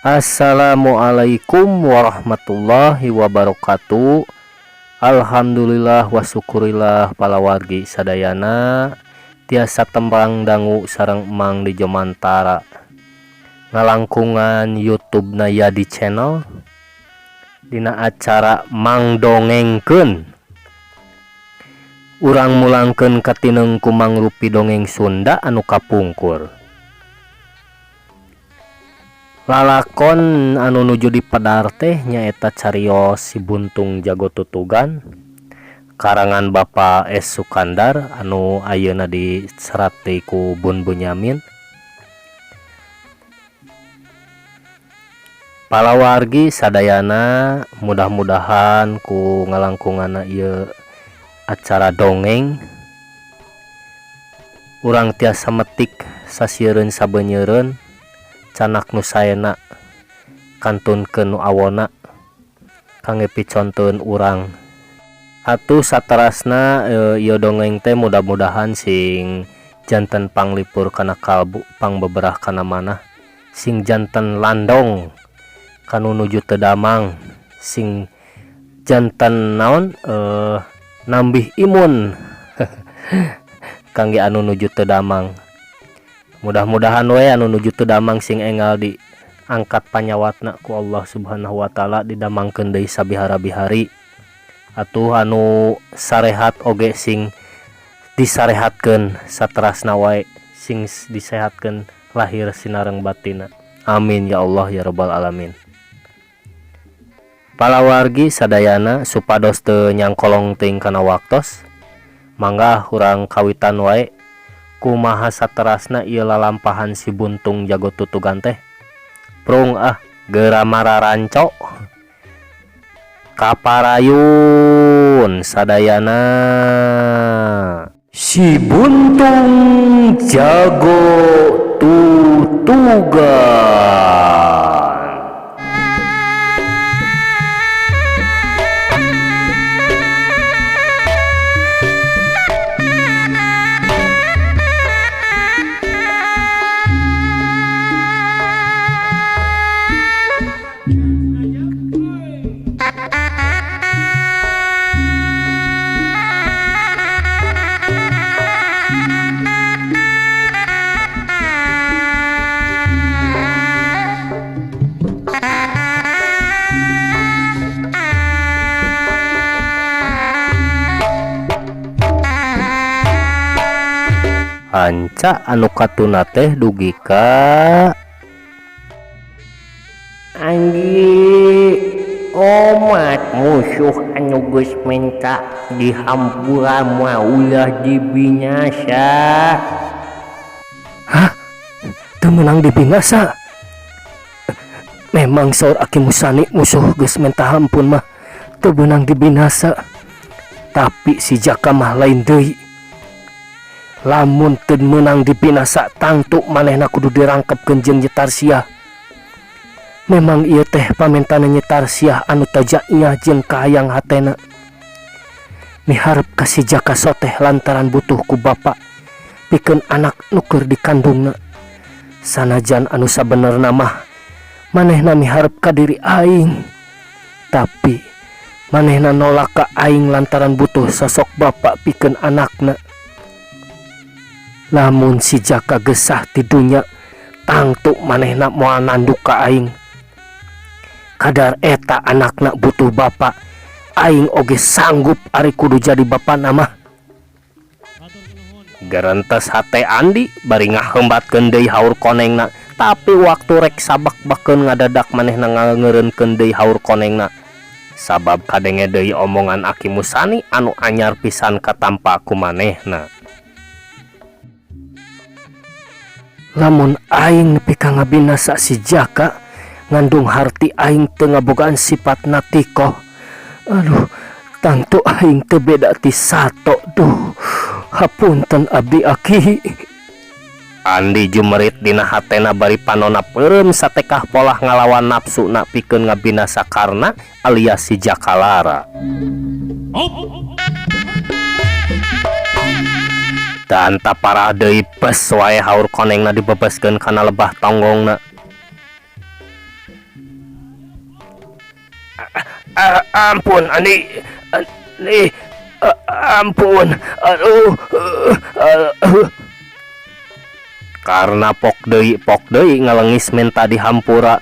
Assalamualaikum warahmatullahi wabarakatuh. Alhamdulillah wa syukurillah palawargi sadayana tiasa tembang dangu sareng Emang di Jomantara ngalangkungan YouTube na Yadi Channel dina acara Mang Dongengkeun. Urang mulangkeun katineng ku mangrupi dongeng Sunda anu kapungkur. Lalakon anu nuju dipedar teh nyaeta carios Si Buntung Jago Tutugan karangan Bapak S Sukandar anu ayeuna diserat deui ku Bun Bunyamin. Palawargi sadayana mudah-mudahan ku ngalangkunganna ieu acara dongeng urang tiasa metik sasiereun sabenyeureun canak nu saena kantunkeun nu awona kangge piconteun urang. Atuh saterasna ieu dongeng teh mudah-mudahan sing janten panglipur kana kalbu, pangbeberah kana manah, sing janten landong kanu nuju teu damang, sing janten naon nambih imun kangge anu nuju teu damang. Mudah-mudahan we anu nuju teu damang sing enggal diangkat panyawatna ku Allah Subhanahu wa taala, didamangkeun deui sabihara-bihari. Atuh anu sarehat oge sing disarehatkeun saterasna wae, sing disehatkeun lahir sinareng batina. Amin ya Allah ya rabbal alamin. Palawargi sadayana supados teu nyangkolong teuing kana waktos, mangga urang kawitan wae kumaha saterasna ieu lalampahan Si Buntung Jago Tutugan teh. Prung ah geura mararanco kaparayun sadayana. Si Buntung Jago Tutugan. Anca anu katuna teh dugi ka Anggi omat musuh anu geus minta dihampura mah ulah dibinasa. Hah? Teu meunang dibinasa? Memang saur Aki Musani musuh geus minta hampun mah teu meunang dibinasa. Tapi si Jaka mah lain deui. Lamun teu meunang dibinasa tangtu manehna kudu dirangkepkeun jeung Nyi Tarsiah. Memang ieu teh pamentana Nyi Tarsiah anu tajanya jeung kahayang hatena. Miharep ka si Jaka Soteh lantaran butuh ku bapa pikeun anak nu keur dikandungna. Sanajan anu sabenerna mah manehna miharep ka diri aing, tapi manehna nolak ka aing lantaran butuh sosok bapa pikeun anakna. Lamun si Jaka gesah ti dunya tangtu manehna moal nanduk ka aing. Kadar eta anakna butuh bapa, aing oge sanggup ari kudu jadi bapana mah. Gerentes hate Andi bari ngahembatkeun deui haur konengna, tapi waktu rek sabak-bakeun ngadadak manehna ngangeureunkeun deui haur konengna. Sabab kadenge deui omongan Aki Musani anu anyar pisan katampa ku manehna. Lamun aing nepi ka ngabinasa si Jaka ngandung harti aing teu ngabogaan sifat natikoh. Aduh, tangtu aing teu beda ti sato duh. Hapunten abdi aki. Andi jumerit dina hatena bari panona peureum satekah polah ngalawan nafsuna pikeun ngabinasa Karna alias si Jaka Lara. Dan taparah deui bes wae haur konengna dibebeskeun kana lebah tonggongna. Ampun Andi, Andi, ampun, aduh. Karna pok deui pok deui ngalengis menta dihampura.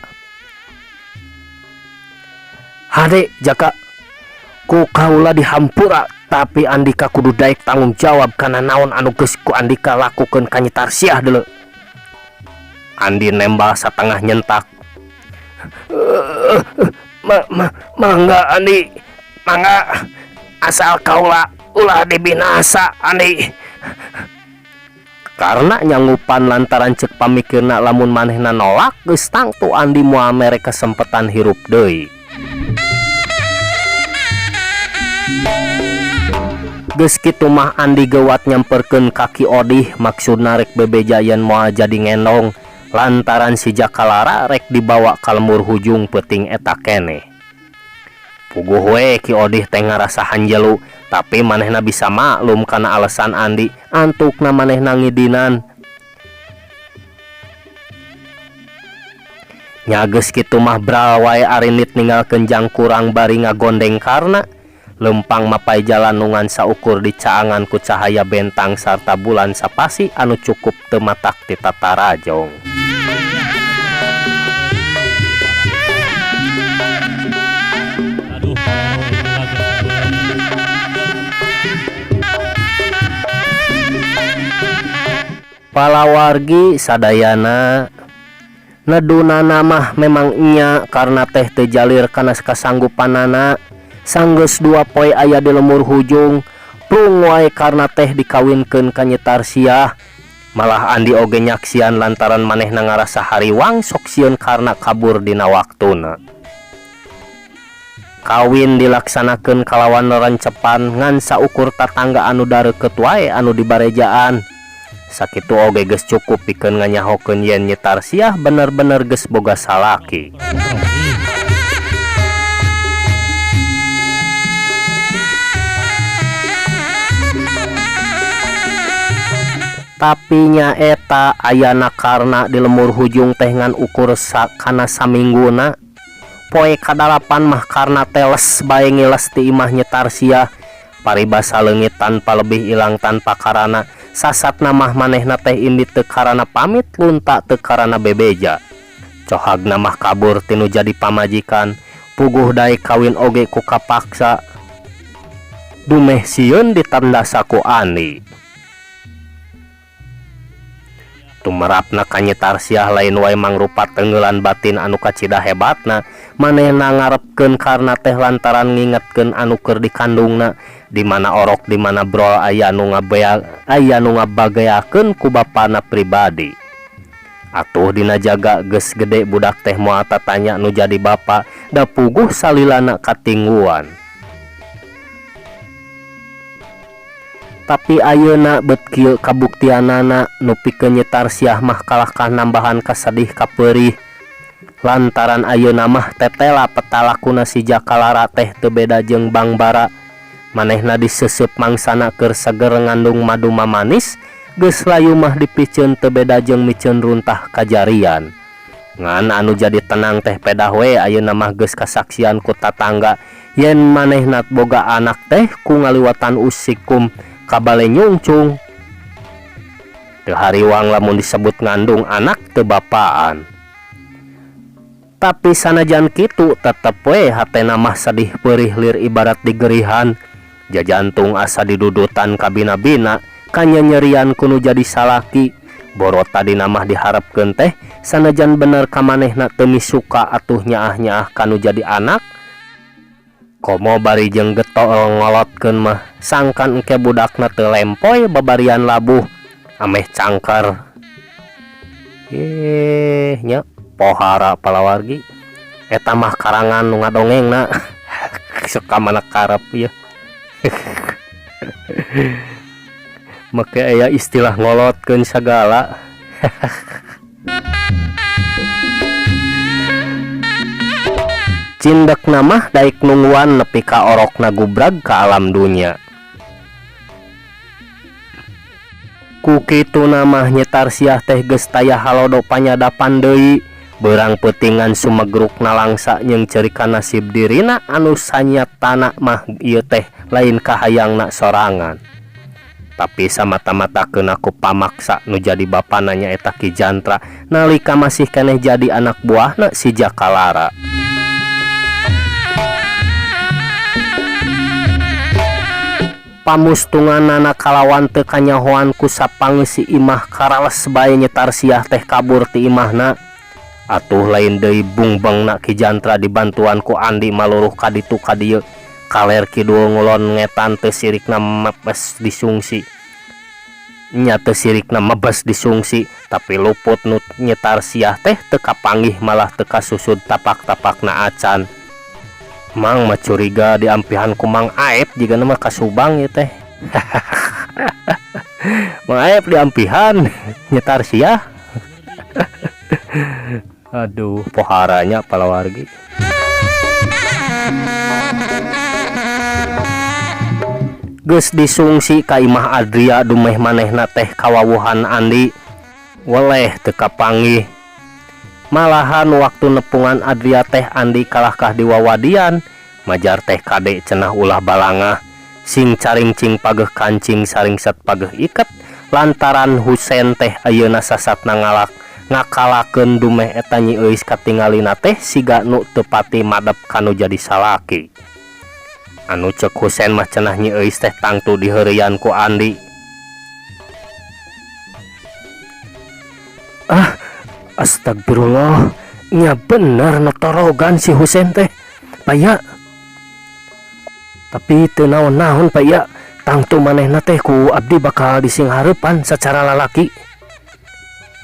Hade Jaka, ku kaula dihampura tapi Andika kudu daek tanggung jawab kana naon anu geus ku Andika lakukeun ka Nyi Tarsiah deuleu. Andi nembal satengah nyentak. Mangga Andi, mangga, asal kaula ulah dibinasa Andi. Karna nyanggupan lantaran cek pamikirna lamun manehna nolak geus tangtu Andi moal mere kasempetan hirup deui. Geus kitu mah Andi geuwat nyamperkeun ka Ki Odih maksudna rek bebeja yen moal jadi ngendong lantaran si Jakalara rek dibawa ka lembur hujung peuting eta keneh. Puguh we Ki Odih teh ngarasa hanjelu tapi manehna bisa maklum kana alasan Andi antukna manehna ngidinan. Nya geus kitu mah bral wae arinit ninggalkeun jangkurang bari ngagondeng karna lempang mapai jalan nungan saukur dicaangan ku cahaya bentang sarta bulan sapasi anu cukup teu matak ti tatarajong. Palawargi sadayana nedunana mah memang nya karena teh teu jalir kana kasanggupanana. Sanggeus 2 poe aya di lemur hujung prung wae karena teh dikawinkeun ka Nyi Tarsiah. Malah Andi oge nyaksian lantaran manehna ngarasa hariwang sok sieun karena kabur dina waktuna. Kawin dilaksanakeun kalawan rencepan ngan saukur tatangga anu dareukeut wae anu dibarejaan. Sakitu oge geus cukup pikeun nganyahokeun yen Nyi Tarsiah bener-bener geus boga salaki. Tapi nyaeta ayana karna di lemur hujung teh ngan ukur kana samingguna. Poe kadalapan mah karna teles bae ngiles ti imah Nyi Tarsiah. Paribasa leungit tanpa lebih ilang tanpa karana. Sasatna mah manehna teh indit teu karana pamit lunta teu karana bebeja. Cohagna mah kabur tinu jadi pamajikan. Puguh daek kawin oge ku kapaksa. Dumeh sieun ditandasa ku Andi. Tumerapna ka Nyi Tarsiah lain wae mangrupa tenggelan batin anu kacida hebatna. Manehna ngarepkeun karna teh lantaran ngingetkeun anu keur dikandungna. Di mana orok di mana brol aya nu ngabea, aya nu ngabageakeun ku bapana pribadi. Atuh dina jaga geus gede budak teh moal tatanya nu jadi bapa, da puguh salilana katingguan. Tapi ayeuna bet kieu kabuktianana nu pikeun Nyi Tarsiah mah kalahkah nambahan kasedih kapeurih. Lantaran ayeuna mah tetela petalakuna si Jakalara teh teu beda jeung Bangbara. Manehna diseuseub mangsana keur seger ngandung madu mamanis, geus layu mah dipiceun teu beda jeung miceun runtah kajarian. Ngan anu jadi tenang teh pedah we ayeuna mah geus kasaksian ku tatangga yen manehna boga anak teh ku ngaliwatan usikum kabale nyungcung. Teu hariwang lamun disebut ngandung anak teu bapaan. Tapi sanajan kitu tetep we hatena mah sedih peurih lir ibarat digerihan. Jajantung asa didudutan kabina-bina kanyanyerian kunu jadi salaki. Boro tadina mah diharepkeun teh sanajan bener ka manehna teu misuka atuh nyaah-nyaah kanu jadi anak. Komo bari jeung getol ngolotkeun mah sangkan engke budakna teu lempoy babarian labuh ameh cangkar. Nya pohara palawargi eta mah karangan nu ngadongengna. Sok ka mana karep ieu. Make aya istilah ngolotkeun sagala. Cindekna mah daek nungguan nepi ka orokna gubrag ka alam dunya. Ku kituna mah Nyi Tarsiah teh geus taya halodo panyadapan deui. Beurang peuting ngan sumegruk nalangsa jeung ceurikan nasib dirina anu sanyatana mah ieu teh lain kahayangna sorangan. Tapi samata-mata keuna ku pamaksa nu jadi bapana nyaeta Ki Jantra nalika masih keneh jadi anak buahna si Jaka Lara. Pamustunganana kalawan teu kanyahoan ku sapangeusi imah karales bae Nyi Tarsiah teh kabur ti imahna. Atuh lain deui bungbengna Ki Jantra dibantuan ku Andi maluruh ka ditu ka dieu. Kaler kidul ngulon ngetan teu sirikna mebes disungsi. Nya teu sirikna mebes disungsi, tapi luput nu Nyi Tarsiah teh teu kapanggih malah teu kasusud tapak-tapakna acan. Mang mah curiga diampihan ku Mang Aep jigana mah ka Subang ieu teh. Mang Aep diampihan Nyi Tarsiah. Aduh, pohara nya palawargi. Geus disungsi ka imah Adria dumeh manehna teh kawawuhan Andi. Weleh teu kapanggih. Malahan waktu nepungan Adria teh Andi kalahkah diwawadian. Majar teh kade cenah ulah balangah. Sing caringcing pageuh kancing saringset pageuh iket lantaran Husen teh ayeuna sasatna ngalak ngakalakeun dumeh eta Nyi Euis katingalina teh siga nu teu pati madep kanu jadi salaki. Anu ceuk Husen mah cenah Nyi Euis teh tangtu diheureuyan ku Andi. Ah, astagfirullah, nya bener notorogan si Husen teh. Paya. Tapi teu naon-naon paya, tangtu manehna teh ku abdi bakal disinghareupan sacara lalaki.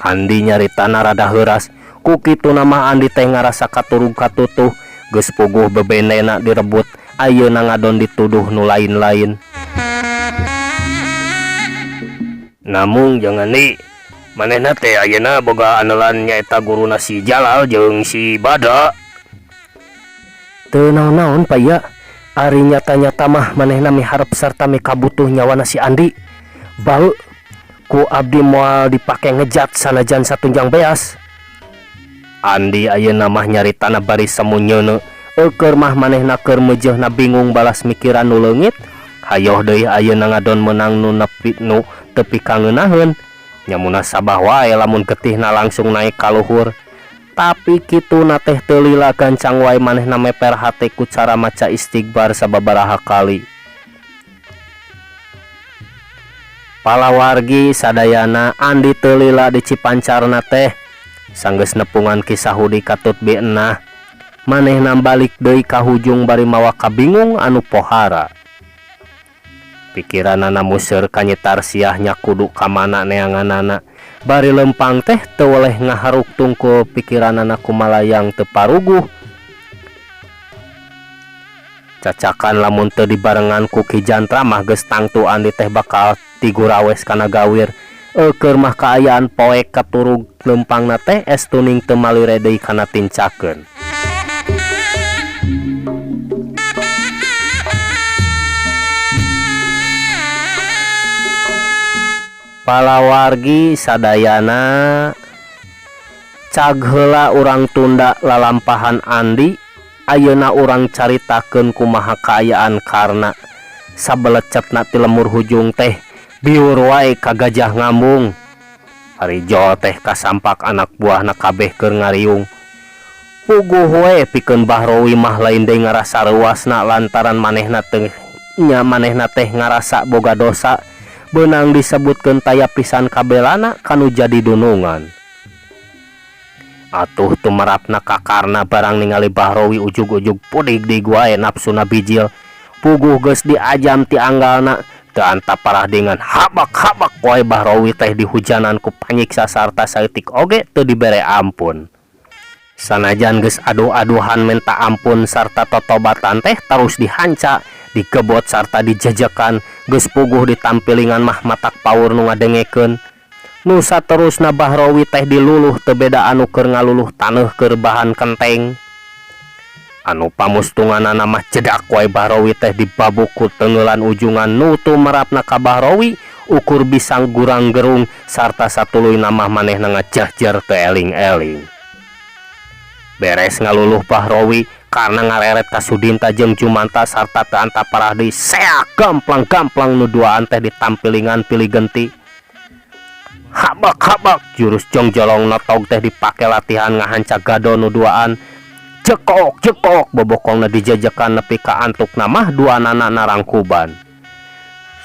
Andi nyaritana rada heuras, ku kituna mah Andi teh ngarasa katurug katutuh, geus puguh bebendena direbut, ayeuna ngadon dituduh nu lain-lain. Namung jeung Andi, manehna teh ayeuna boga anelan nyaeta guruna si Jalal jeung si Bada. Teu naon-naon paya, ari nyata-nyata mah manehna miharep sarta mikabutuh nyawana si Andi. Bau ku abdi moal dipake ngejat sanajan satunjang beas. Andi ayeuna mah nyaritana bari samunyeuneu, eukeur mah manehna keur meujeuhna bingung balas mikiran nu leungit. Hayoh deui ayeuna ngadon meunang nu nepi nu teu pikangeunaheun. Nya munasabah wae lamun getihna langsung naek ka luhur. Tapi kituna teh teu lila gancang wae manehna meper hate ku cara maca istighfar sababaraha kali. Palawargi sadayana Andi teu lila di Cipancarna teh sanggeus nepungan Ki Sahudi katut bienah. Manehna balik deui ka hujung bari mawa kabingung anu pohara. Pikiranana museur ka Nyi Tarsiah nya kudu ka mana neanganana. Bari lempang teh teu weleh ngaharuk tungkul pikiranana kumalayang teu paruguh. Cacakan lamun teu dibarengan ku Ki Jantra mah geus tangtu Andi teh bakal tigurawes kana gawir. Eukeur mah kaayaan poek katurug lempangna teh estuning teu malire deui kana tincakeun. Palawargi sadayana cag heula urang tunda lalampahan Andi, ayeuna urang caritakeun kumaha kaayaan Karna. Sabelecetna ti lemur hujung teh biur wae ka gajah ngambung. Ari Jol teh kasampak anak buahna kabeh keur ngariung. Puguh we pikeun Bahrowi mah lain deui ngarasa reuasna lantaran manehna teh nya manehna teh ngarasa boga dosa. Beunang disebutkeun taya pisan kabelana kanu jadi dunungan. Atuh tumerapna ka Karna barang ningali Bahrowi ujug-ujug pudig-dig wae nafsuna bijil. Puguh geus diajam ti anggalna teu antap parah dengan habak-habak wae Bahrowi teh dihujanan ku panyiksa sarta saeutik oge teu dibere ampun. Sanajan geus aduh-aduhan menta ampun sarta totobatan teh tarus dihanca, digebot sarta dijejekan, geus puguh ditampilingan mah matak paur nu ngadengekeun. Nu saterusna Bahrowi teh diluluh teu beda anu keur ngaluluh taneuh keur bahan kenteng. Anu pamustunganana mah jedak wae Bahrowi teh dibabuk ku teunggeulan ujungan nu tumerapna ka Bahrowi ukur bisang gurang gerung sarta satuluyna mah manehna ngajahjer teu eling-eling. Beres ngaluluh Bahrowi karena ngareret ka Sudinta jeung Jumanta sarta teu anta parah deui seak gamplang-gamplang nu duaan teh ditampilingan pilih genti. Habak habak jurus jongjolong notog teh dipake latihan ngahanca gado nu duaan. Jekok jekok bobokongna dijejekan nepi ka antukna mah duanana narangkuban.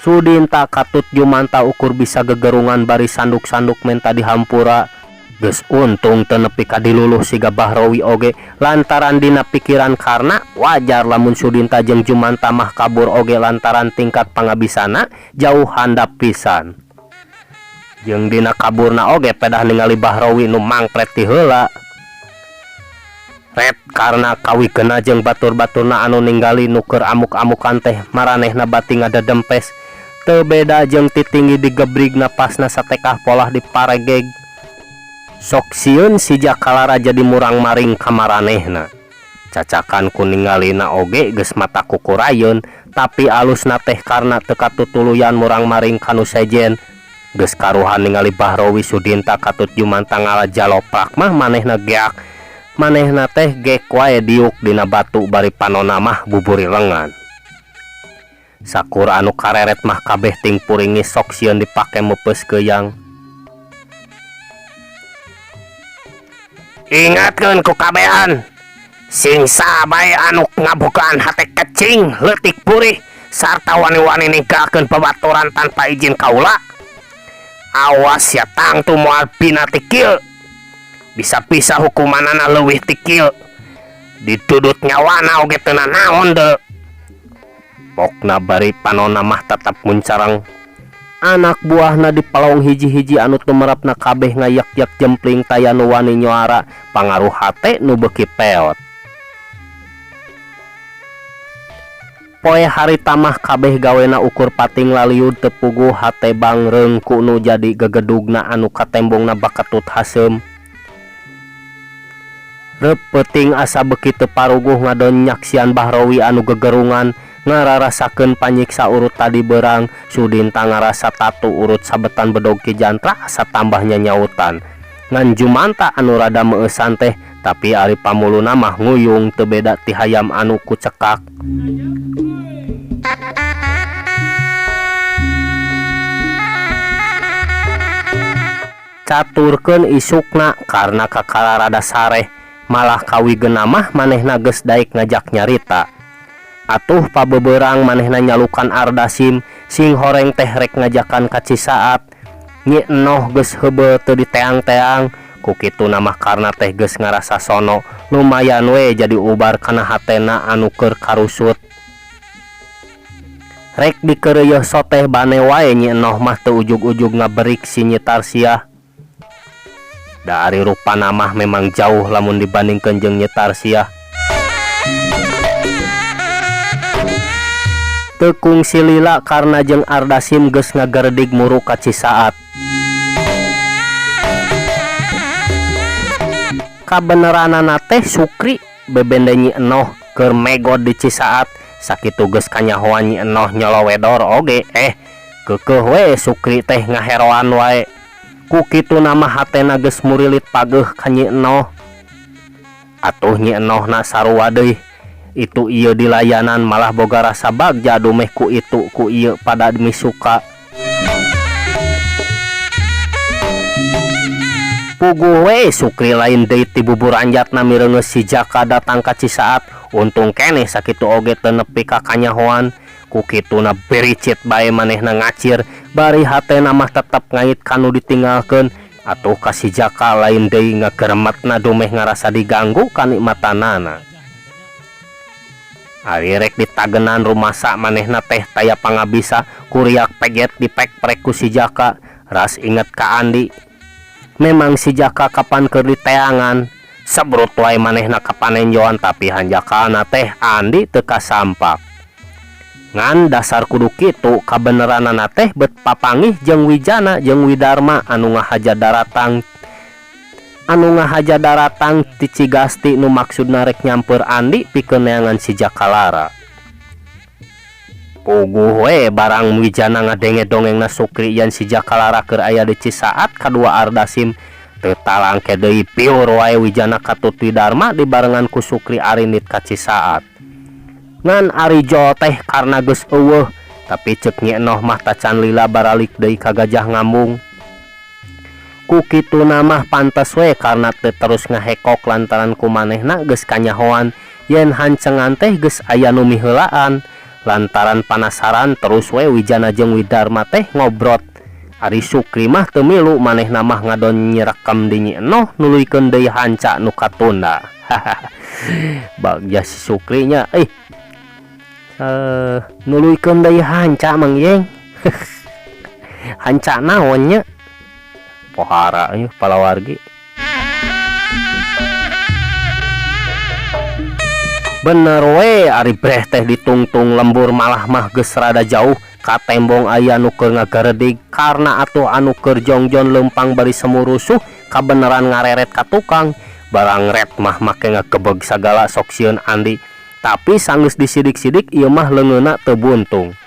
Sudinta katut Jumanta ukur bisa gegerungan bari sanduk-sanduk menta dihampura. Geus untung teu nepi ka diluluh siga Bahrowi oge lantaran dina pikiran karna wajar lamun Sudinta jeung Jumanta mah kabur oge lantaran tingkat pangabisana jauh handap pisan. Jeung dina kaburna oge pedah ningali Bahrowi nu mangpret ti heula. Ret karna kawigena jeung batur-baturna anu ninggali nu keur amuk-amukan teh maranehna bati ngadedempes. Teu beda jeung titinggi digebrig napasna satekah polah diparegeg. Sok sieun si Jakalara jadi murang-maring ka maranehna. Cacakan ku ningalina oge geus mata kukurayeun, tapi alusna teh karna teu katutuluyan murang-maring ka nu sejen. Geus karuhan ningali Bahrowi Sudinta katut Jumanta ngalajaloprak mah manehna geak. Manehna teh gek wae diuk dina batu bari panona mah buburi lengan. Sakur anu kareret mah kabeh ting puringis sok sieun dipake meupeus keuyang. Ingatkeun ku kabehan, sing sabae anu ngabogaan hate kecing leutik purih sarta wani-wani ninggalkeun babaturan tanpa izin kaula. Awas ya tangtu moal bina ti kieu. Bisa-bisa hukumanana leuwih ti kieu. Didudut nyawana oge teu nanaon deui. Pokna bari panona mah tetep muncarang. Anak buahna dipalong hiji-hiji anu tumerepna kabeh ngayak-yak jempling taya nu wani nyuara pangaruh hate nu beuki peot. Poe harita mah kabeh gawena ukur pating laliud teu puguh hate bangreung ku nu jadi gegedugna anu katembongna baketut haseum. Reup peuting asa beuki teu paruguh ngadon nyaksian Bahrowi anu gegerungan ngararasakeun panyiksa urut tadi beurang. Sudinta ngarasa tatu urut sabetan bedog Ki Jantra asa tambah nyanyautan. Ngan Jumanta anu rada meueusan teh tapi ari pamuluna mah nguyung teu beda ti hayam anu kucekak. Caturkeun isukna karna kakara rada sareh malah kawigena mah manehna geus daek ngajak nyarita. Atuh pabeberang manehna nyalukan Ardasim sing horeng teh rek ngajakan ka Cisaat. Nyi Enoh geus heubeul teu diteang-teang ku kituna mah karna teh geus ngarasa sono lumayan we jadi ubar kana hatena anu keur karusut. Rek dikeureuyeih soteh bane wae Nyi Enoh mah teu ujug-ujug ngaberik si Nyi Tarsiah. Da ari rupana mah memang jauh lamun dibandingkeun jeung Nyi Tarsiah. Teu kungsi lila karna jeung Ardasim geus ngageredig muru ka Cisaat. Kabeneranana teh Sukri bebende Nyi Enoh keur megod di Cisaat sakitu geus kanyahoan Nyi Enoh nyolowedor oge keukeuh we Sukri teh ngaheroan wae. Ku kituna mah hatena geus murilit pageuh ka Nyi Enoh. Atuh Nyi Enohna sarua deui. Itu ieu dilayanan malah boga rasa bagja dumeh ku itu ku ieu pada misuka. Puguh we Sukri lain deui ti bubur anjatna mireungeus si Jaka datang ka Cisaat. Untung keneh sakitu oge teu nepi ka kanyahoan. Ku kituna bericit bae manehna ngacir bari hatena mah tetep ngait kanu ditinggalkeun. Atuh ka si Jaka lain deui ngageremetna dumeh ngarasa diganggu kanikmatanana. Ari rek ditagenan rumasa manehna teh taya pangabisa kuriak peget dipek-prek ku si Jaka. Ras inget ka Andi. Memang si Jaka kapan keur diteangan sebrut wae manehna kapanenjoan tapi hanjakalna teh Andi teu kasampak. Ngan dasar kudu kitu kabeneranana teh bet papangih jeung Wijana jeung Widarma anu ngahaja daratang. Anu ngahaja daratang ti Cigasti nu maksudna rek nyamper Andi pikeun neangan si Jakalara. Puguh we barang Wijana ngadenge dongengna Sukri yen si Jakalara keur aya di Cisaat kadua Ardasim Teu talangke deui piur wae Wijana katut Widarma dibarengan ku Sukri arindit ka Cisaat. Ngan ari Jol teh karna geus eueuh, tapi ceuk Nyi Enoh mah tacan lila baralik deui ka Gajah Ngambung. Ku kituna mah pantes we karna teu terus ngahekok lantaran ku manehna geus kanyahoan yen hancengan teh geus aya nu miheulaan. Lantaran panasaran terus we Wijana jeung Widarma teh ngobrot. Ari Sukri mah teu milu manehna mah ngadon nyirekem di Nyi Enoh nuluykeun deui hanca nu katunda. Bagja si Sukri nya euy. Nuluykeun deui hanca Mang Yeng. Hanca naon nya? Pohara euy palawargi. Bener we ari breh teh ditungtung lembur malah mah geus rada jauh ka tembong aya nu keur ngagaredig karna atuh anu keur jongjon leumpang bari semu rusuh kabeneran ngareret ka tukang barang ret mah make ngagebeg sagala sok sieun Andi tapi sanggeus disidik-sidik ieu mah leungeunna teu buntung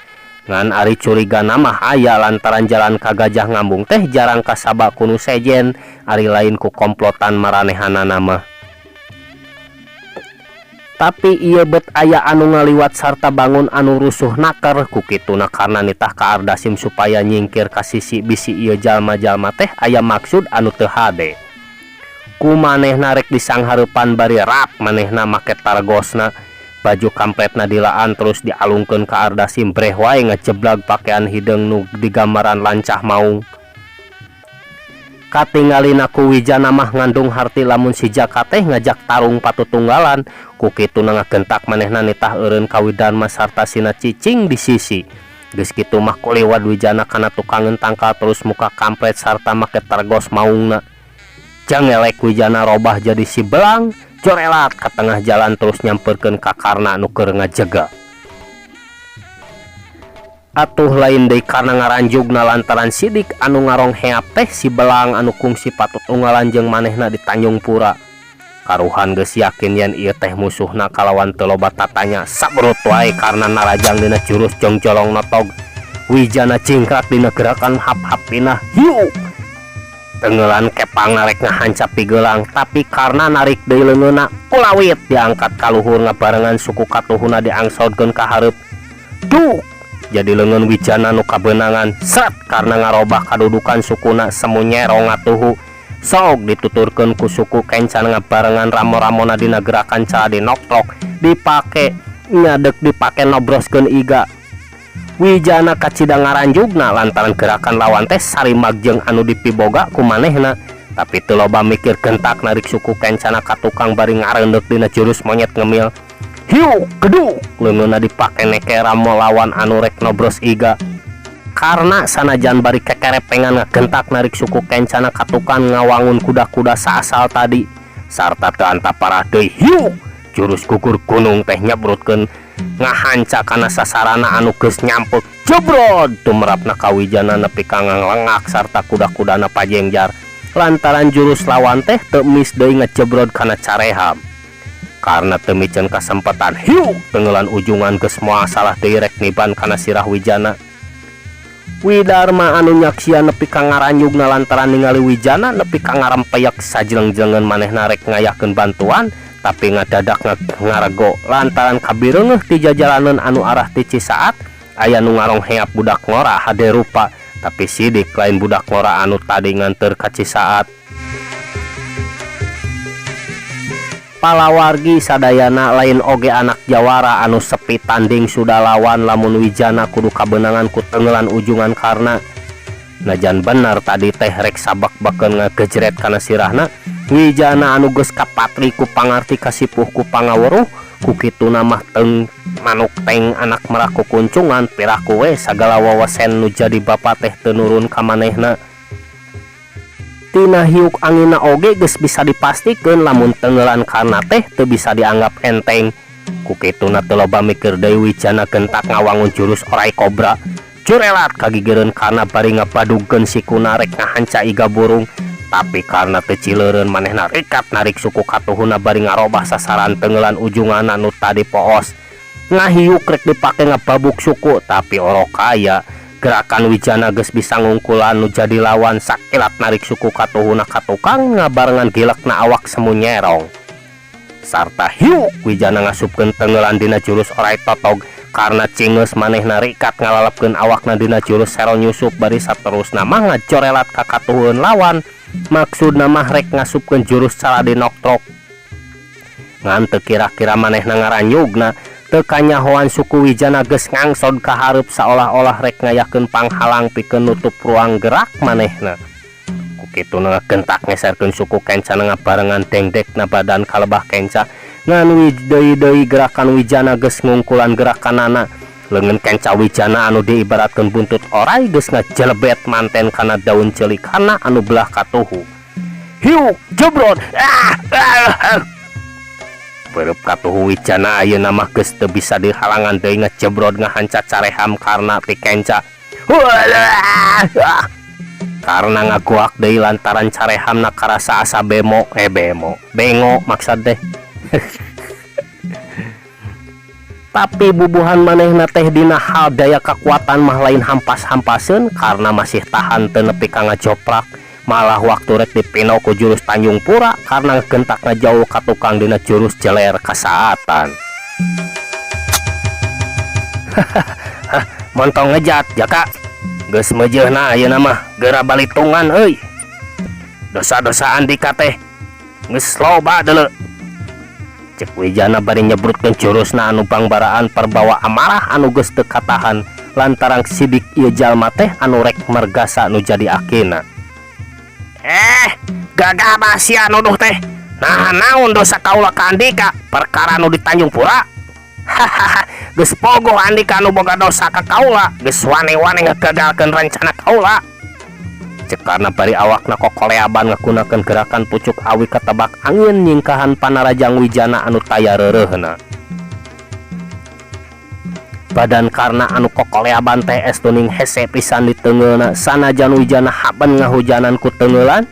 ngan ari curigana mah aya lantaran jalan ka Gajah Ngambung teh jarang kasaba ku nu sejen ari lain ku komplotan maranehanana mah. Tapi ieu bet aya anu ngaliwat sarta bangun anu rusuh naker ku kituna karna nitah ka Ardasim supaya nyingkir ka sisi bisi ieu jalma-jalma teh aya maksud anu teu hade. Ku manehna rek disanghareupan bari rap manehna make targosna baju kampletna dilaan terus dialungkeun ka Ardasim breh wae ngajeblag pakean hideung nu digambaran lancah maung. Katingalina ku Wijana mah ngandung harti lamun si Jaka teh ngajak tarung patutunggalan ku kituna ngagentak manehna nitah eureun ka Widarma sarta sina cicing di sisi. Geus kitu mah kuliwat Wijana kana tukangeun tangkal terus muka kampret sarta make targos maungna. Jangelek Wijana robah jadi si belang jorelat ka tengah jalan terus nyamperkeun ka Karna nu keur ngajega. Atuh lain deui karna ngaranjugna lantaran sidik anu ngarong heap teh si belang anu kungsi patutunggalan jeung manehna di Tanjung Pura. Karuhan geus yakin yen ieu teh musuhna kalawan teu loba tatanya sabrut wae karna narajang dina jurus jongjolong notog. Wijana cingkrak dina gerakan hap-hap pinah hiuk. Tenggelan kepang narek ngahancap pigelang tapi karna narik deui leungeunna kulawit diangkat ka luhur ngabarengan suku katuhuna diangsodkeun ka hareup. Duh, jadi leungeun Wijana nu kabeunangan sret karna ngarobah kadudukan sukuna semu nyerong ngatuhu. Sok dituturkeun ku suku kencan ngabarengan ramo-ramona dina gerakan cara dinoktrok dipake nyadek dipake nobroskeun iga. Wijana kacida ngaranjugna lantaran gerakan lawan teh sarimag jeung anu dipiboga ku manehna tapi teu loba mikir gentak narik suku kencana ka tukang bari ngareundeup dina jurus monyet ngemil. Hiuk geduk leungeunna dipake neke ramo lawan anu rek nobros iga. Karna sanajan bari kekerepengan ngagentak narik suku kencana ka tukang ngawangun kuda-kuda saasal tadi sarta teu antap parah deui hiuk jurus gugur gunung teh nyebrutkeun ngahanca kana sasarana anu geus nyampek jebrod tumerapna ka Wijana nepi ka nganglengak sarta kuda-kudana pajengjar lantaran jurus lawan teh teu mis deui ngejebrod kana careham. Karna teu miceun kasempatan hiuk tenggelan ujungan geus moal salah deui rek niban kana sirah Wijana. Widarma anu nyaksian nepi ka ngaranjugna lantaran ningali Wijana nepi ka ngarempeyek sajeleng-jelengeun manehna rek ngayakeun bantuan tapi ngadadak ngarego lantaran kabireungeuh ti jajalaneun anu arah ti Cisaat aya nu ngarong heap budak ngora hade rupa tapi sidik lain budak ngora anu tadi nganteur ka Cisaat. Palawargi sadayana lain oge anak jawara anu sepi tanding sudah lawan lamun Wijana kudu kabeunangan ku tenggelan ujungan karna najan bener tadi teh rek sabak-bakeun ngagejret kana sirahna Wijana anu geus kapatri ku pangarti kasipuh ku pangaweruh ku kituna mah teng manuk teng anak meraku kuncungan piraku we sagala wawasen nu jadi bapa teh teu nurun ka manehna. Tina hiuk anginna oge geus bisa dipastikeun lamun tenggelan karna teh teu bisa dianggap enteng. Ku kituna teu loba mikir deui Wijana gentak ngawangun jurus orai kobra. Jurelat kagigireun karna bari ngabadugkeun sikuna rek ngahanca iga burung. Tapi karna teu cileureun manehna rikat narik suku katuhuna bari ngarobah sasaran tenggelan ujunganna nu tadi poos. Ngahiuk rek dipake ngababuk suku tapi orok kaya. Gerakan Wijana geus bisa ngungkulan nu jadi lawan sakilat narik suku katuhuna ka tukang ngabarengan gilekna awak semu nyerong. Sarta hiuk Wijana ngasupkeun tengeulan dina jurus orai totog karena cingeus manehna rikat ngalalepkeun awakna dina jurus sero nyusup bari saterusna mah ngajorelat ka katuhun lawan maksudna mah rek ngasupkeun jurus caladi noktrok. Ngan teu kira-kira manehna ngaranyugna teu kanyahoan suku Wijana geus ngangsod ka hareup saolah-olah rek ngayakeun panghalang pikeun nutup ruang gerak manehna. Ku kituna gentak ngeserkeun suku kenca ngabarengan dengdekna badan kalebah kenca ngan deui-deui gerakan Wijana geus ngungkulan gerakanana. Leungeun kenca Wijana anu diibaratkeun buntut orai geus ngajelebet manten kana daun ceulikana anu belah katuhu. Hiuk jebrot ah, ah, ah. Beureub katuhu Wijana ayeuna mah geus teu bisa dihalangan deui ngejebrod ngahanca careham karna ti kenca. Karna ngagoak deui lantaran carehamna karasa asa bemo bemo bengo maksud teh. Tapi bubuhan manehna teh dina hal daya kekuatan mah lain hampas-hampaseun karena masih tahan teu nepi ka ngajoprak. Malah waktu rek dipino ku jurus Tanjung Pura karena gentak ngajauh ka tukang dina jurus jeler kasaatan. Montong ngejat jaka geus meujeuhna ayeuna mah geura balitungan euy. Dosa-dosa Andika teh geus loba deuleu. Cek Wijana bari nyebrutkeun jurusna anu bangbaraan perbawa amarah anu geus teu katahan lantaran sidik ieu jalma teh anu rek mergasa nu jadi akina. Gagah sia nuduh teh. Nah naon dosa kaula ka Andika perkara nu di Tanjung Pura. Hahaha, geus pogoh Andika nu boga dosa ka kaula, geus wane-wane ngagegalkeun rencana kaula. Cek karena bari awakna kokoleaban ngagunakeun gerakan pucuk awi katebak angin nyingkahan panarajang Wijana anu taya reureuhna. Badan karna anu kokoleaban teh estuning hese pisan ditengeuna sanajan Wijana haben ngahujanan ku tengeulan.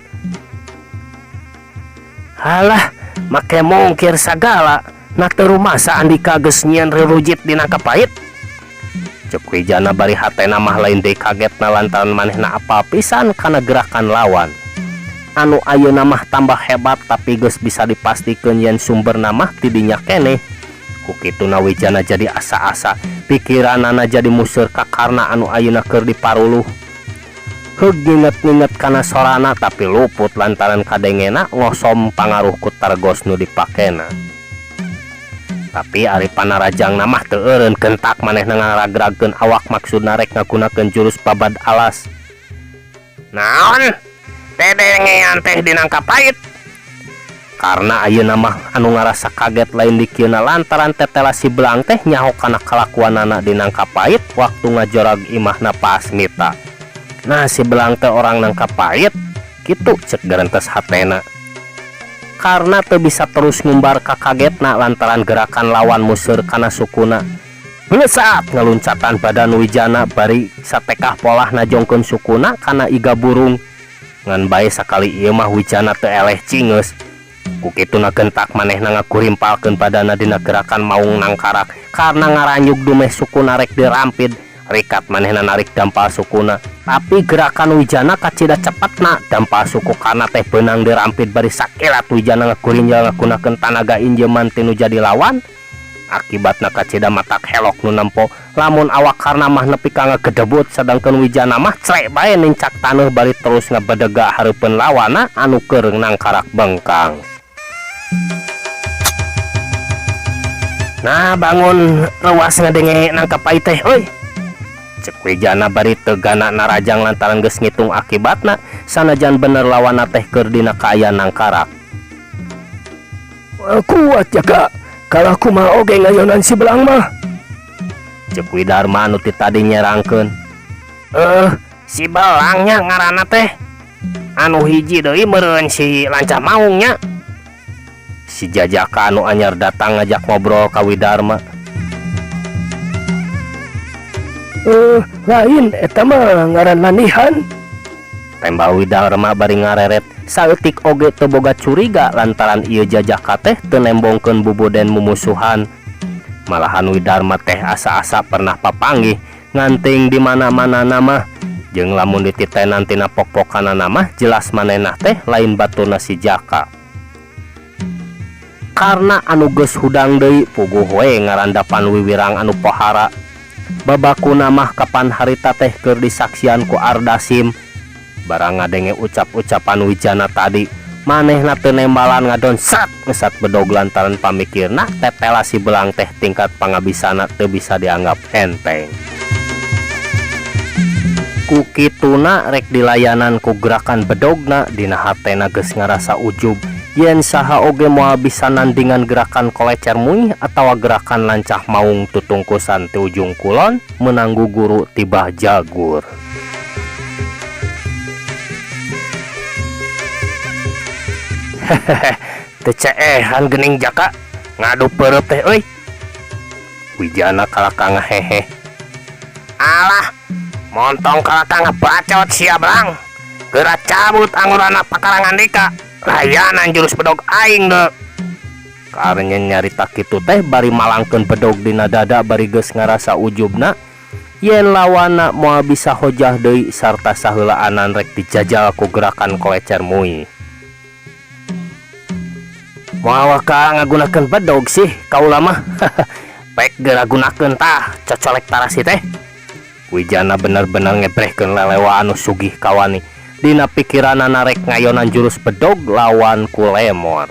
Halah, make mungkir sagala, na teu rumasa Andika geus nyieun rerujit dina kapait. Cek Wijana bari hatena mah lain deui kagetna lantaran manehna apal pisan kana gerakan lawan. Anu ayeuna mah tambah hebat tapi geus bisa dipastikeun yen sumberna mah ti dinya keneh. Ku kituna Wijana jadi asa-asa, pikiranana jadi museur ka karna anu ayeuna keur diparuluh. Heug nginget-nginget kana sorana tapi luput lantaran kadengena ngosom pangaruh ku targos nu dipakena. Tapi ari panarajangna mah teu eureun gentak manehna ngaragragkeun awak maksudna rek ngagunakeun jurus babad alas. Naon? Dedengean teh dinangka pait. Karena ayeuna mah anu ngarasa kaget lain dikieuna lantaran tetela si belang teh nyaho kana kalakuanana dinangka pait waktu ngajorag imahna Pa Asmita. Nah si belang teh orang nangka pait kitu cek gerentes hatena. Karena teu bisa terus ngumbar ka kagetna lantaran gerakan lawan museur kana sukuna. Belesat ngaluncatan badan Wijana bari satekah polah najongkeun sukuna kana iga burung. Ngan bae sakali ieu mah Wijana teu eleh cingeus. Ku kituna gentak manehna ngagurimpalkeun badana dina gerakan maung nangkarak karena ngaranyug dumeh sukuna rek dirampid. Rikat manehna narik dampal sukuna. Tapi gerakan Wijana kacida cepetna dampal suku kana teh beunang dirampid bari sakilat Wijana ngagurinjal ngagunakeun tanaga injeman tinu jadi lawan. Akibatna kacida matak helok nu nempo lamun awak karna mah nepi ka ngagedebut sedangkeun Wijana mah crek bae nincak taneuh bari terus ngabedega hareupeun lawana anu keur nangkarak bengkang. Nah bangun reuas ngadenge nangkap pai teh euy. Cek Wijana bari teu gana narajang lantaran geus ngitung akibatna sanajan bener lawanna teh keur dina kaayaan nangkarak. Kuat jaga kalah kumaha oge ngayonan si belang mah. Cek Widarma anu ti tadi nyerangkeun. Si belangnya ngaranna teh anu hiji deui meureun si lancah maungnya. Si Jajaka anu anyar datang ngajak ngobrol ka Widarma. Lain eta mah ngaran lanihan. Tembal Widarma bari ngareret saeutik oge teu boga curiga lantaran ieu Jajaka teh teu nembongkeun bubuden mumusuhan. Malahan Widarma teh asa-asa pernah papanggih Nganting di mana-manana mah jeung lamun dititenan tina pok-pokanana mah jelas manehna teh lain baturna si Jaka. Karna anu geus hudang deui puguh we ngarandapan wiwirang anu pohara. Babakuna mah kapan harita teh keur disaksian ku Ardasim. Barang ngadenge ucap-ucapan Wijana tadi, manehna teu nembalan ngadon sat ngesat bedog lantaran pamikirna tetela si belang teh tingkat pangabisana teu bisa dianggap enteng. Ku kituna rek dilayanan ku gerakan bedogna dina hatena geus ngarasa ujub yen saha oge moal bisa nandingan gerakan kolecer muih atawa gerakan lancah maung tutungkusan ti ujung kulon meunang guguru ti Bah Jagur. Hehehe teu ceehan geuning Jaka ngadu peureub teh euy. Wijana kalaka ngahehe. Alah montong kalaka ngabacot sia belang. Geura cabut angurana pakarang andika layanan jurus bedog aing deuk. Karnya nyarita kitu teh bari malangkeun bedog dina dada bari geus ngarasa ujubna yen lawanna moal bisa hojah deui sarta saheulaanan rek dijajal ku gerakan kolecer muih. Moal waka ngagunakeun bedog sih kaula mah. Pek geura gunakeun tah cocolek tarasi teh. Wijana bener-bener ngebrehkeun lelewa anu sugih kawani. Dina pikiranana rek ngayonan jurus bedog lawan ku lemor.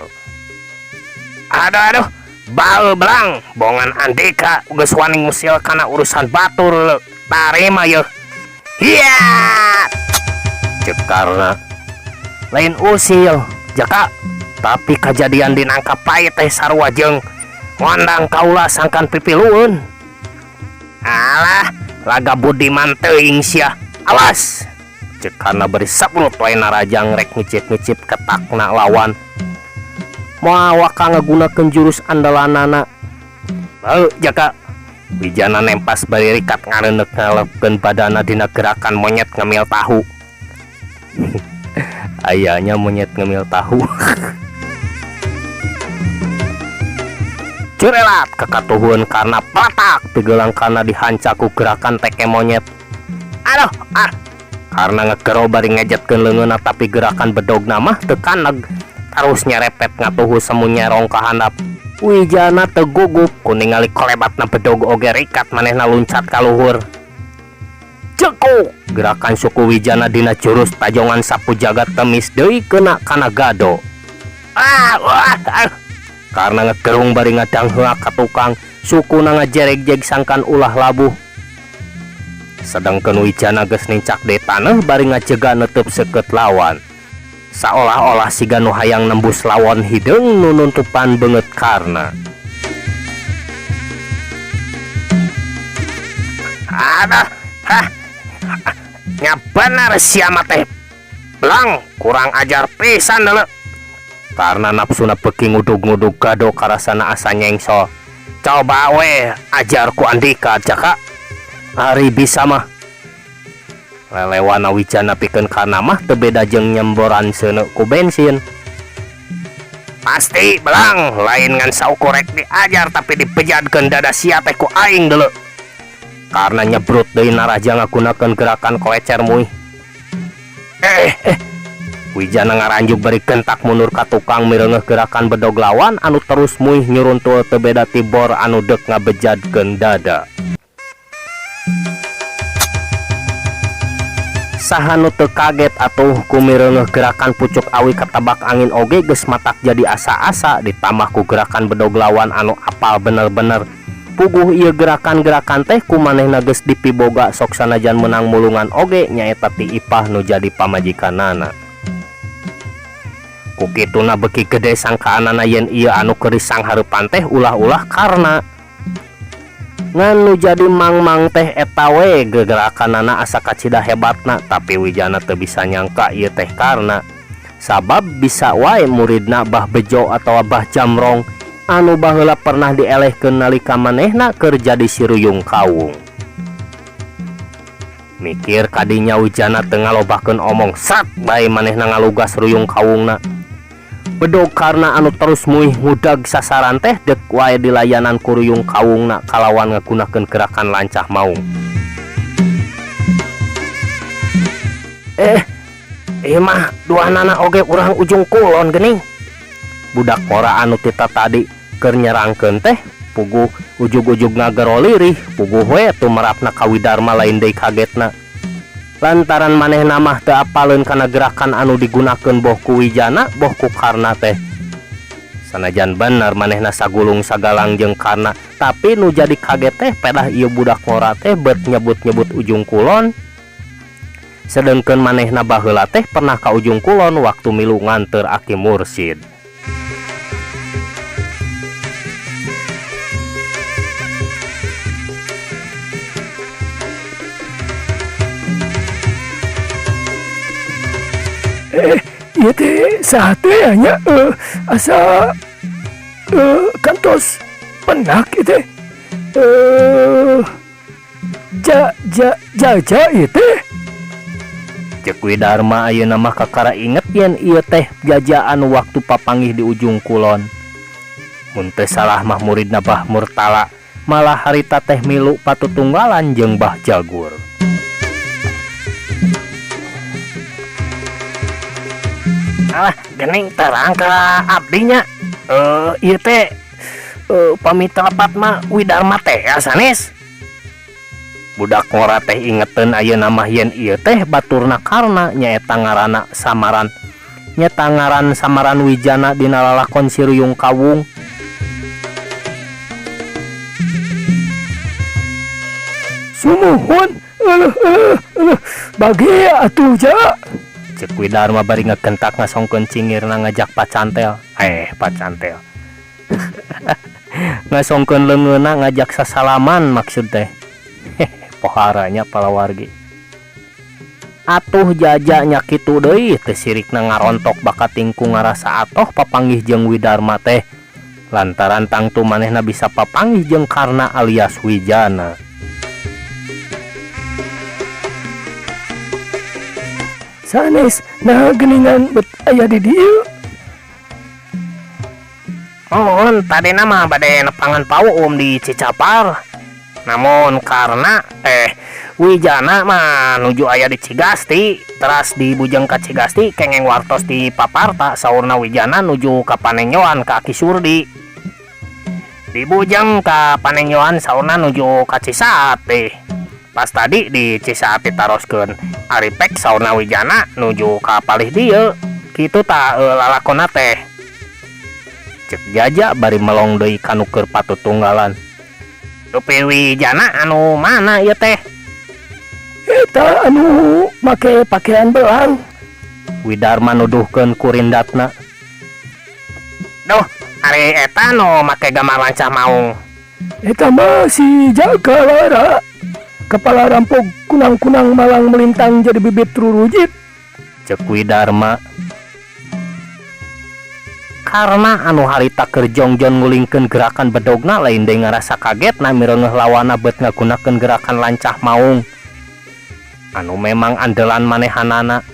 Aduh aduh, bae belang, bongan andika geus wani ngusil kana urusan batur leuh. Tarima yeuh. Hiya! Ceuk Karna. Lain usil, Jaka, tapi kajadian di nangka pait teh sarua jeung ngondang kaula sangkan pipilueun. Alah, laga budiman teuing sia. Awas! Ceuk Karna bari sabrut wae narajang rek ngicip-ngicip ketakna lawan. Moal waka ngagunakeun jurus andalanana. Beu Jaka. Wijana nempas bari rikat ngareundeuk ngalepkeun badana dina gerakan monyet ngemil tahu. Ayanya monyet ngemil tahu. Curelat kekatuhun karena peletak pigelang karena dihanca ku gerakan teke monyet. Aduh, ah. Karena ngegero bari ngejetkeun leungeunna tapi gerakan bedogna mah teu kaneg. Tarus nyerepet ngatuhu semu nyerong ka handap. Wijana teu gugup ku ningali kolebatna bedog oge rikat manehna luncat ka luhur. Cekuk! Gerakan suku Wijana dina jurus tajongan sapu jagat temis deui kena kana gado. Ah, wah, ah. Karena ngegerung bari ngadangheak ka tukang, sukuna ngajeregjeg sangkan ulah labuh. Sedengkeun Wijana geus nincak deui taneuh bari ngajega neuteub seukeut lawan. Saolah-olah siga nu hayang nembus lawon hideung nu nuntupan beungeut Karna. Aduh, hah. Nya bener sia mah teh. Belang, kurang ajar pisan deuleu. Karna nafsuna beuki ngudug-ngudug gado karasana asa nyengsol. Coba we ajar ku Andika Jaka. Ari bisa mah. Lelewana Wijana pikeun Karna mah teu beda jeung nyemboran seuneu ku bensin. Pasti belang, lain ngan saukur rek diajar tapi dibejadkeun dada sia teh ku aing deuleu. Karna nyebrut deui naraja ngagunakeun gerakan kolecer muih. Wijana ngaranjuk bari gentak mundur ka tukang mireungeuh gerakan bedog lawan anu terus muih nyuruntul teu beda ti bor anu deuk ngabejadkeun dada. Saha nu teu kaget atuh ku mireungeuh gerakan pucuk awi katabak angin oge geus matak jadi asa-asa ditambah ku gerakan bedog lawan anu apal bener-bener. Puguh ieu gerakan-gerakan teh ku manehna geus dipiboga sok sanajan meunang mulungan oge nyaeta ti Ipah nu jadi pamajikanana. Ku kituna beuki gede sangkaanana yen ieu anu keur disanghareupan teh ulah-ulah Karna. Ngan nu jadi mang-mang teh eta we gegerakanana asa kacida hebatna tapi Wijana teu bisa nyangka ieu teh Karna. Sabab bisa wae muridna Bah Bejo atawa Bah Jamrong anu baheula pernah dielehkeun nalika manehna keur jadi si Ruyung Kawung. Mikir kadinya Wijana teu ngalobakeun omong sat bae manehna ngalugas Ruyung Kawungna. Bedog Karna anu terus muih ngudag sasaran teh deuk wae dilayanan ku Ruyung Kawungna kalawan ngagunakeun gerakan lancah maung. Eh, ieu mah duanana oge urang Ujung Kulon geuning. Budak ngora anu tita tadi keur nyerangkeun teh puguh ujug-ujug ngagero lirih, puguh we tumerapna ka Widarma lain deui kagetna. Lantaran manehna mah teu apaleun kana gerakan anu digunakeun boh ku Wijana boh ku Karna teh. Sanajan bener manehna sagulung sagalang jeung Karna, tapi nu jadi kaget teh pedah ieu budak ngora teh bet nyebut-nyebut Ujung Kulon. Sedengkeun manehna baheula teh pernah ka Ujung Kulon waktu milu nganteur Aki Mursid. Eh, ieu teh saha teh nya asa kantos penak ieu teh. Ja ja jaja ieu teh. Cek Widarma ayeuna mah kakara inget yen ieu teh jajaan waktu papanggih di Ujung Kulon. Mun teu salah mah muridna Bah Murtala, malah harita teh milu patutunggalan jeung Bah Jagur. Alah, geuning terang ka abdi nya. Ieu teh pami telepat mah Widarma teh sanes. Budak ngora teh ingeteun ayeuna mah yen ieu teh baturna Karna nyaeta ngaranna samaran. Nyeta ngaran samaran Wijana dina lalakon Si Ruyung Kawung. Sumuhun, euleuh euleuh euleuh, bagi atuh ja. Cek Widarma bari ngegentak ngasongkeun cingirna ngajak pacantel. Pacantel. Ngasongkeun leungeunna ngajak sasalaman maksud teh. Poharanya palawargi. Atuh jaja nya kitu deui teu sirikna ngarontok bakat tingku ngarasa atoh papanggih jeung Widarma teh. Lantaran tangtu manehna bisa papanggih jeung Karna alias Wijana. Sanes nah geuningan bet aya di dieu. Mohon tadina mah bade nepangan pauum di Cicapar. Namun karena Wijana mah nuju aya di Cigasti, teras di Bujeng ka Cigasti kengeng wartos di Paparta saurna Wijana nuju ka Panenyoan ka Aki Surdi. Di Bujeng ka Panenyoan saurna nuju ka Cisaati. Pas tadi di Cisaati taroskeun ari pek saurna Wijana nuju ka palih dieu. Kitu ta lalakonna teh. Cek Jaja bari melong deui ka nu keur patutunggalan. Dupi Wijana anu mana ieu teh? Eta anu make pakaian belang. Widarma nuduhkeun kurindatna. Duh, ari eta nu make gambar lancah maung. Eta mah si Jaka Lara. Kepala rampok kunang-kunang malang melintang jadi bibit rurujit. Cek Widarma. Karena anu harita keur jongjon ngulingkeun gerakan bedogna lain deui ngarasa kaget na mireungeuh lawana bet ngagunakeun gerakan lancah maung. Anu memang andalan manehanana.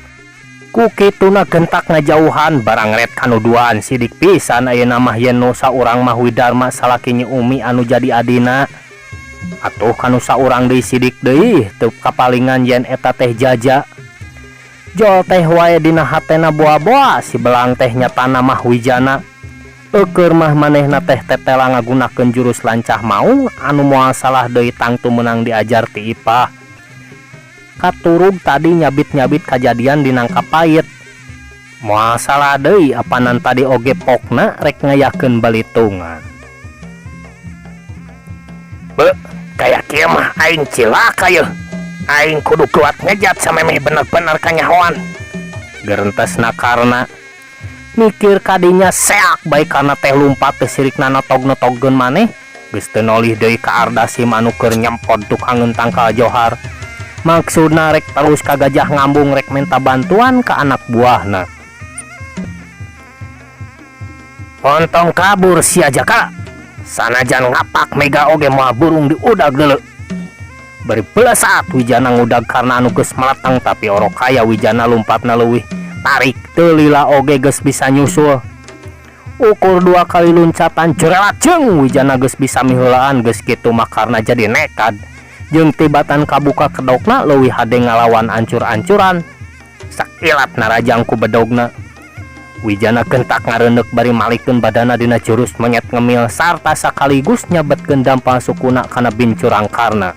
Ku kituna gentak ngajauhan barang ret kanu duaan sidik pisan ayeuna mah yen nu saurang mah Widarma salaki Nyi Umi anu jadi adina. Atuh kanu saurang deui sidik deui teu kapalingan yen eta teh Jaja. Jol teh wae dina hatena boa-boa si belang teh nyatana mah Wijana. Eukeun mah manehna teh tetela ngagunakeun jurus lancah maung anu moal salah deui tangtu meunang diajar ti Ipah. Katurug tadi nyabit-nyabit kajadian di nangka pait. Moal salah deui apanan tadi oge pokna rek ngayakeun balitungan. Be, kaya kieu mah aing cilaka yeuh. Aing kudu kuat ngejat samemeh bener-bener kanyahoan. Gerentesna Karna mikir kadinya seak bae karena teh lumpat teh sirikna notog-notogkeun maneh geus teu nolih deui ka Ardasim anu keur nyempod tukangeun tangkal johar. Maksudna rek terus ka Gajah Ngambung rek minta bantuan ka anak buahna. Ontong kabur sia Jaka. Sanajan ngapak mega oge moal burung diudag deuleu. Bari belesaat Wijana ngudag karena anu geus meleteng tapi orok kaya Wijana lumpatna leuwih tarik teu lila oge geus bisa nyusul. Ukur 2 kali loncatan jerelat jeung Wijana geus bisa miheulaan geus kitu mah karena jadi nekad. Jeung tibatan kabuka kedokna leuwih hade ngalawan ancur-ancuran. Sakilat narajang ku bedogna. Wijana gentak ngareundeuk bari malikeun badana dina jurus monyet ngemil sarta sakaligus nyabetkeun dampal sukuna kana bincurang Karna.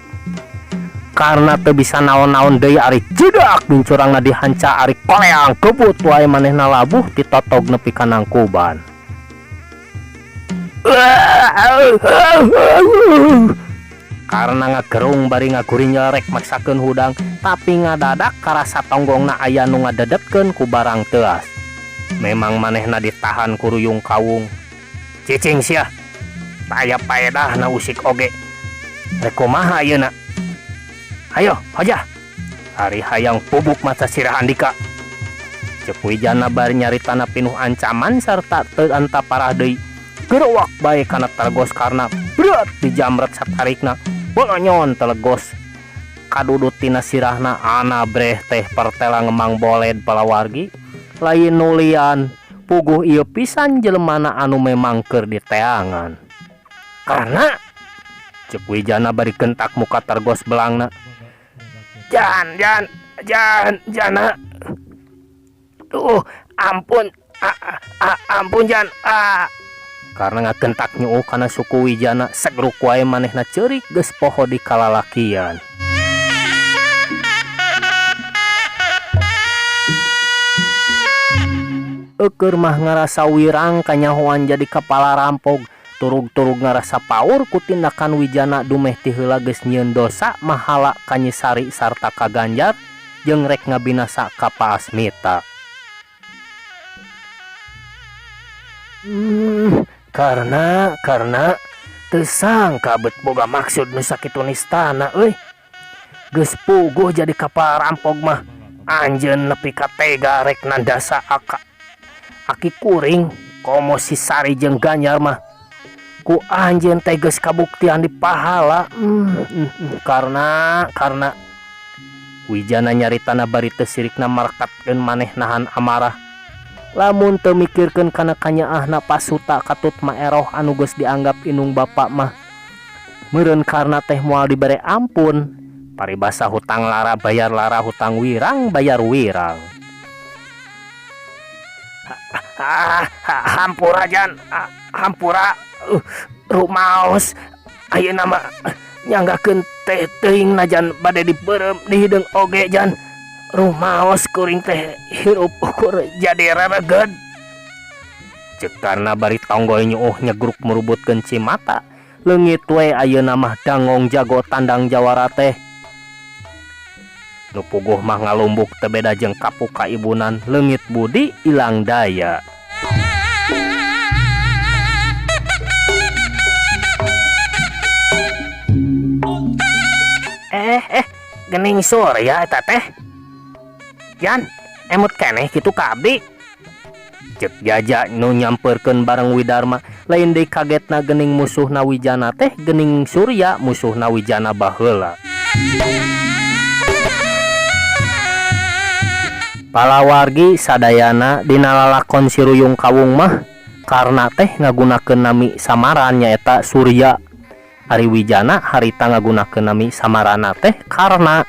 Karna teu bisa naon-naon deui ari jedak bincurangna dihanca ari koleang kebut wae manehna labuh titotog nepi ka nangkuban. Karna ngagerung bari ngagurinyel rek maksakeun hudang, tapi ngadadak karasa tonggongna aya nu ngadedetkeun ku barang teuas. Memang manehna ditahan ku ruyung kawung. Cicing sia. Taya paedahna usik oge. Rek kumaha ayeuna? Hayo, hojah. Ari hayang pubuk maca sirah Andika. Ceuk Wijana bari nyaritana pinuh ancaman sarta teu antaparah deui. Gerowak bae kana targos karna berat dijamret satarikna. Bolonyon telegos kadudut tina sirahna ana breh teh pertela ngemang boled palawargi lain nulian puguh ieu pisan jelemana anu memang keur diteangan. Karena ceuk Wijana bari gentak muka tergos belangna. Jan jan jan jana. Duh, ampun. Ampun jan. Karena ngagentak nyuuh kana suku Wijana segruk wae manehna ceurik geus poho di kalalakian. Eukeun mah ngarasa wirang kanyahoan jadi kepala rampog, turug-turug ngarasa paur ku tindakan Wijana dumeh ti heula geus nyieun dosa mahala ka Nyi Sari sarta ka Ganjar jeung rek ngabinasa ka Paasmita. Karena teu sangka bet boga maksud nu sakitu nistana euy. Geus puguh jadi kapal rampog mah anjeun nepi ka tega rek nandasa aki kuring komo si Sari jeung Ganjar mah. Ku anjeun teh geus kabuktian di pahala. Karena Wijana nyaritana bari teu sirikna marekatkeun maneh nahan amarah. Lamun teu mikirkeun kana kanyaahna pasuta katut maeroh anu geus dianggap inung bapa mah. Meureun karna teh moal dibere ampun. Paribasa hutang lara bayar lara, hutang wirang bayar wirang. Hampura jan, hampura. Rumaos ayeuna mah nyanggakeun teh teuing najan bade dibeureum dihideung oge jan. Rumaos kuring teh hirup ukur jadi rereged. Ceuk karna bari tonggoy nyuuh nyegruk merubutkeun cimata. Leungit we ayeuna mah dangong jago tandang jawara teh. Nu puguh mah ngalumbuk teu beda jeung kapuk kaibunan, leungit budi ilang daya. Gening surya eta teh. Jan, emut keneh kitu ka abdi. Ceuk Jaja nu nyamperkeun bareng Widarma, lain deui kagetna gening musuhna Wijana teh gening Surya musuhna Wijana baheula. Palawargi sadayana dina lalakon si Ruyung Kawung mah karna teh ngagunakeun nami samaran nyaeta Surya. Ari Wijana harita ngagunakeun nami samarana teh Karna.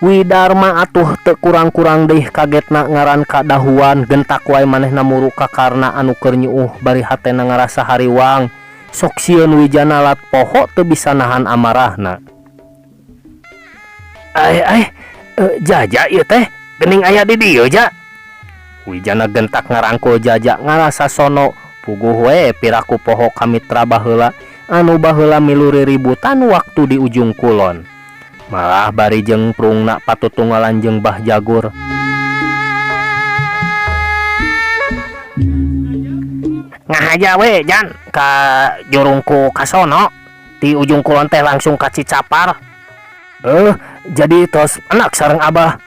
Widarma atuh teu kurang-kurang deui kagetna ngaran kadahuan gentak wae manehna muru ka Karna anu keur nyuuh bari hatena ngarasa hariwang. Sok sieun Wijana lat poho teu bisa nahan amarahna. Jaja ieu teh geuning aya di dieu ja. Wijana gentak ngarangkul Jaja ngarasa sono puguh we piraku poho ka mitra baheula anu baheula milu riributan waktu di ujung kulon. Malah bari jeung prungna patutunggalan jeung Bah Jagur. Ngahaja we jan ka jurungku kasono di ujung kulon teh langsung ka Cicapar. Jadi tos enak sareng abah.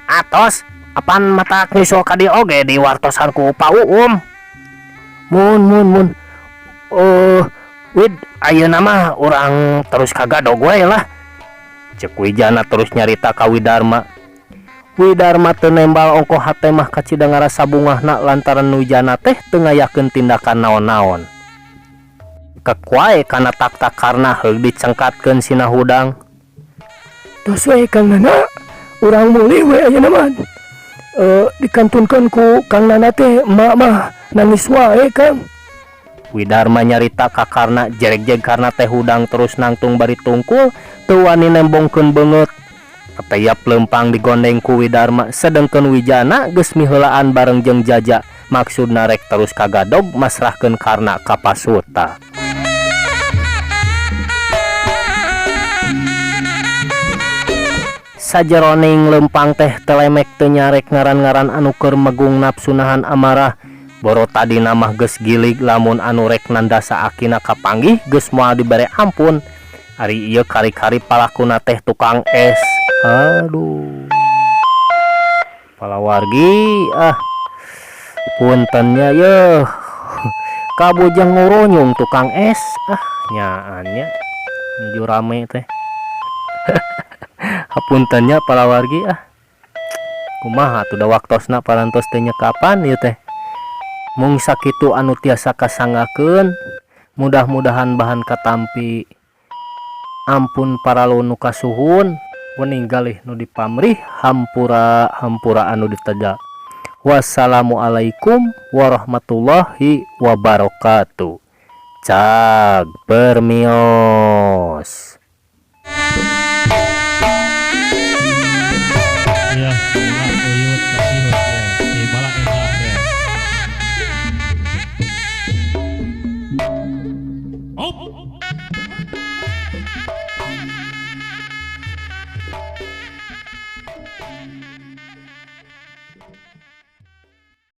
Atos apan mata nyusul ka dieu oge di wartosan ku Pa Uum. Mun mun mun. Wid ayeuna mah urang terus ka Gadog we lah. Ceuk Wijana terus nyarita ka Widarma. Widarma teu nembal ongkoh hate mah kacida ngarasa bungahna lantaran Wijana teh teu ngayakeun tindakan naon-naon. Kek wae kana taktak karna heug dicengkatkeun sina hudang. Tos we Kang Nana, urang mulih we ayeuna mah. Dikantunkeun ku Kang Nana teh emak mah nangis wae Kang. Widarma nyarita ka Karna jeregjeg Karna teh hudang terus nangtung bari tungkul teu wani nembongkeun beungeut. Teyap lempang digondeng ku Widarma sedengkeun Wijana geus miheulaan bareng jeung Jaja maksudna rek terus ka Gadog masrahkeun Karna ka Pasuta. Sajeroning lempang teh telemek teu nyarek ngaran-ngaran anu keur megung nafsu nahan amarah. Boro tadina mah geus gilig lamun anu rek nandasa akina kapanggih geus moal dibere ampun. Ari ieu kari-kari palakuna teh tukang es. Aduh. Palawargi ah. Punten nya yeuh. Kabujeng ngurunyung tukang es ah nyaan nya. Nuju rame teh. Hapunten nya palawargi ah. Kumaha atuh da waktosna parantos teu nyekapan ieu teh. Mung sakitu anu tiasa kasanggakeun, mudah-mudahan bahan katampi. Ampun paralu nu kasuhun, wening galih nu dipamrih hampura hampura anu diteja. Wassalamualaikum warahmatullahi wabarakatuh. Cag permios.